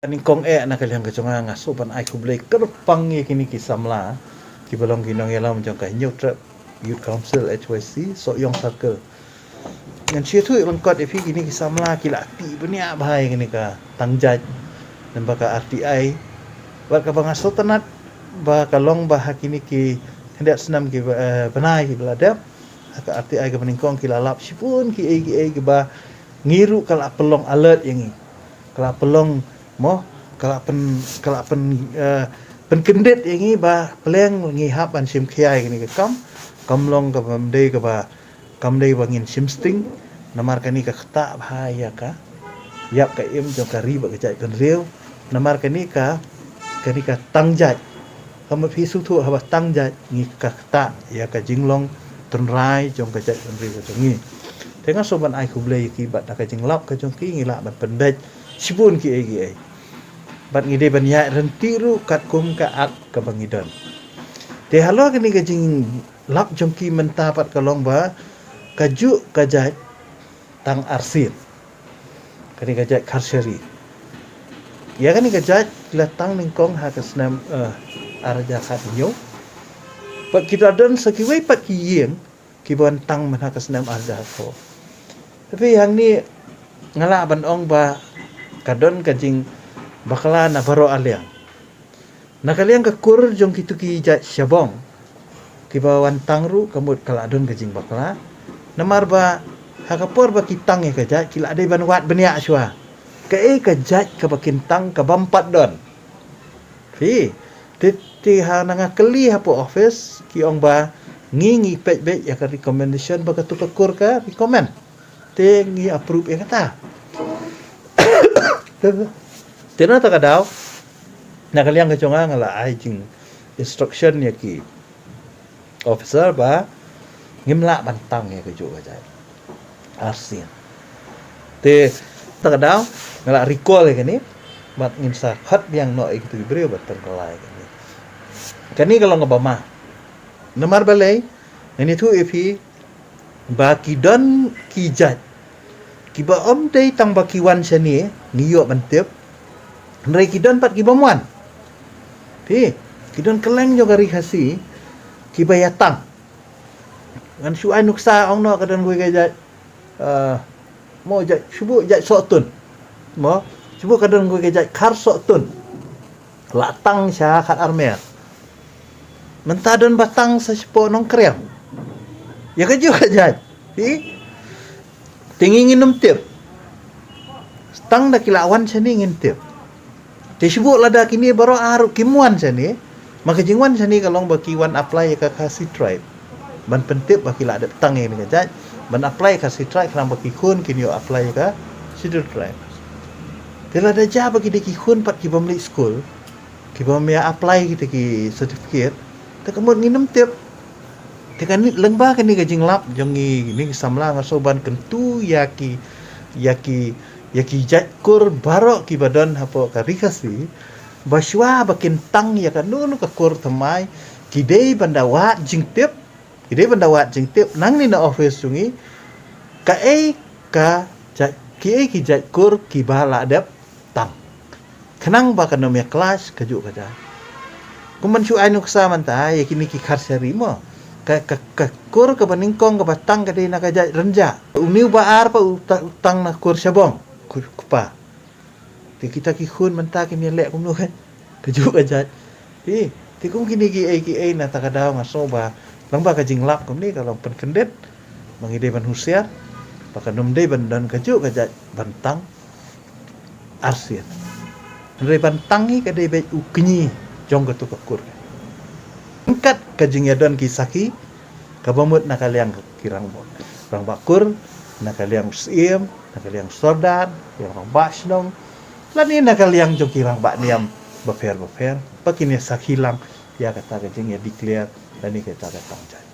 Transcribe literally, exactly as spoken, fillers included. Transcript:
Nyngkong eh na ka liang ka jong nga nga sngewbha ban ai khublei kyrpang ïa kine ki samla kiba long ki nongïalam jong ka Hynñiewtrep Youth Council H Y C Sohiong Circle. Ngan shu ïathuh lyngkot ïa phi, kine ki samla ki la tih bniah bha ïa kane ka tang jait namar ka R T I. Bad kaba nga sngewtynnat ba ka long ba ha kine ki khyndiat snem ki, eh, bnai kiba la dep, ha ka R T I kaba nyngkong ki la lap shibun kiei kiei kiba ngi ruh ka la pynlong alert ïa ngi. Ka la pynlong mo, ka la pyn, ka la pyn, eh, pynkyndit ïa ngi ba pleng ngi hap ban shim khia ïa kane ka kam. Kam long kaba ym dei kaba, kam dei ba ngin shim sting. Namar kane ka ktah bha ïa ka ïap ka im jong ka ri bad ka jaitbynriew. Namar kane ka, kane ka tang jait, ka mut phi sngewthuh haba tang jait ngi ka ktah ïa ka jinglong tynrai jong ka jaitbynriew ka jong ngi. Te nga sngewbha ban ai khublei ïa ki bad da ka jinglap ka jong ki ngi lah ban pynbeit shibun kiei kiei. Bad ngi dei ban ïaid ryntih ruh katkum ka akt kaba ngi don. Te halor kane ka jinglap jong ki mynta pat ka long ba kajuh ka jait tang arsien. Kane ka jait Kharshari. Ïa kane ka jait ki la tang nyngkong ha ka snem, eh, ar hajar khathynñiew. Bad ki la don sa kiwei pat ki ïing kiba wan tang man ha ka snem ar hajar khatsaw. Tapi hangne nga lah ban ong ba ka don ka jingbakla na baroh arliang. Na ka liang ka kur jong kito ki jait shabong kiba wan tang ruh ka mut ka la don ka jingbakla. Namar ba ha ka por ba ki tang ïa ka jait ki la dei ban wad bniah shuwa kaei ka jait kaba kin tang kaba ym pat don. Phi, te, te haba nga kylli hapoh office ki ong ba ngi ngi peit beit ïa ka recommendation ba kato ka kur ka recommend. Te ngi approve ïa kata. Te na kata ka daw na ka liang ka jong nga nga la ai jing instruction ïa ki officer ba ngim lah ban tang ïa kajuh ka jait arsien. Te na kata ka daw nga la recall ïa kane bad ngin sa khot biang noh ïa kito ki briew ban pynkylla ïa kane. Kane ka long kaba ma. Namar balei? Ngan ïathuh ïa phi ba ki don ki jait kiba ym dei tang ba ki wan shane ngi ïoh ban tip. Hynrei ki don pat kiba ym wan. Phi, ki don kylleng jong ka ri Khasi kiba ïa tang. Ngan shu ai nuksa, ong noh ka don kawei ka jait, eh, mo jait, shu buh jait Sohtun. Mo, shu buh ka don kawei ka jait Khar Sohtun. La tang sha Khatarmer. Mynta don ba tang sa shapoh Nongkrem. Ïa kajuh ka jait. Phi? Te ngi ngin ym tip. Tang da ki la wan shane ngin tip. Te shu buh lada kine baroh ar ruh kim wan shane. Ma ka jingwan shane ka long ba ki wan apply ïa ka Khasi Tribe ban pyntip ba ki la dep tang ïa kane ka jait, ban apply ïa ka Khasi Tribe khnang ba ki khun kin ïoh apply ïa ka Scheduled Tribe. Te lada jia ba ki dei ki khun pat ki bym leit skul, ki bym ïa apply kita ki certificate, te ka mut ngin ym tip. Te kane lyngba kane ka jinglap jong ngi, ngi ki samla nga sngewbha ban kyntu ïa ki, ïa ki, ïa ki jait kur baroh kiba don hapoh ka ri Khasi ba shuwa ba kin tang ïa kano kano ka kur thymmai ki dei ban da wad jingtip, ki dei ban da wad jingtip nangne na office jong ngi kaei ka jait, kiei ki jait kur kiba la dep tang. Khnang ba kan ym ïa clash kajuh ka jait. Kum ban shu ai nuksa mynta ïa kine ki Kharshari mo. Ka, ka, ka kur kaba nyngkong kaba tang ka dei na ka jait Rynjah. Une uba ar pat u ta-, u tang na kur shabong, kur kpa. Te kita ki khun mynta kin ïa leh kumno ka, kajuh ka jait. Te, te kum kine kiei kiei na kata ka daw nga sngew ba lyngba ka jinglap kumne ka long pynkyndit ba ngi dei ban husiar ba kan ym dei ban don kajuh ka jait ban tang arsien. Hynrei ban tang hi ka dei beit u kñi jong kato ka kur. Ryngkat ka jingïadon ki sakhi kaba mut na ka liang ki rangbah, rangbah kur, na ka liang u syiem, na ka liang u sordar, na ka liang rangbah shnong, lane na ka liang jong ki rangbah niam bapher bapher, ba kin ïa sakhi lang ïa kata ka jingïa declare lane kata ka tang jait.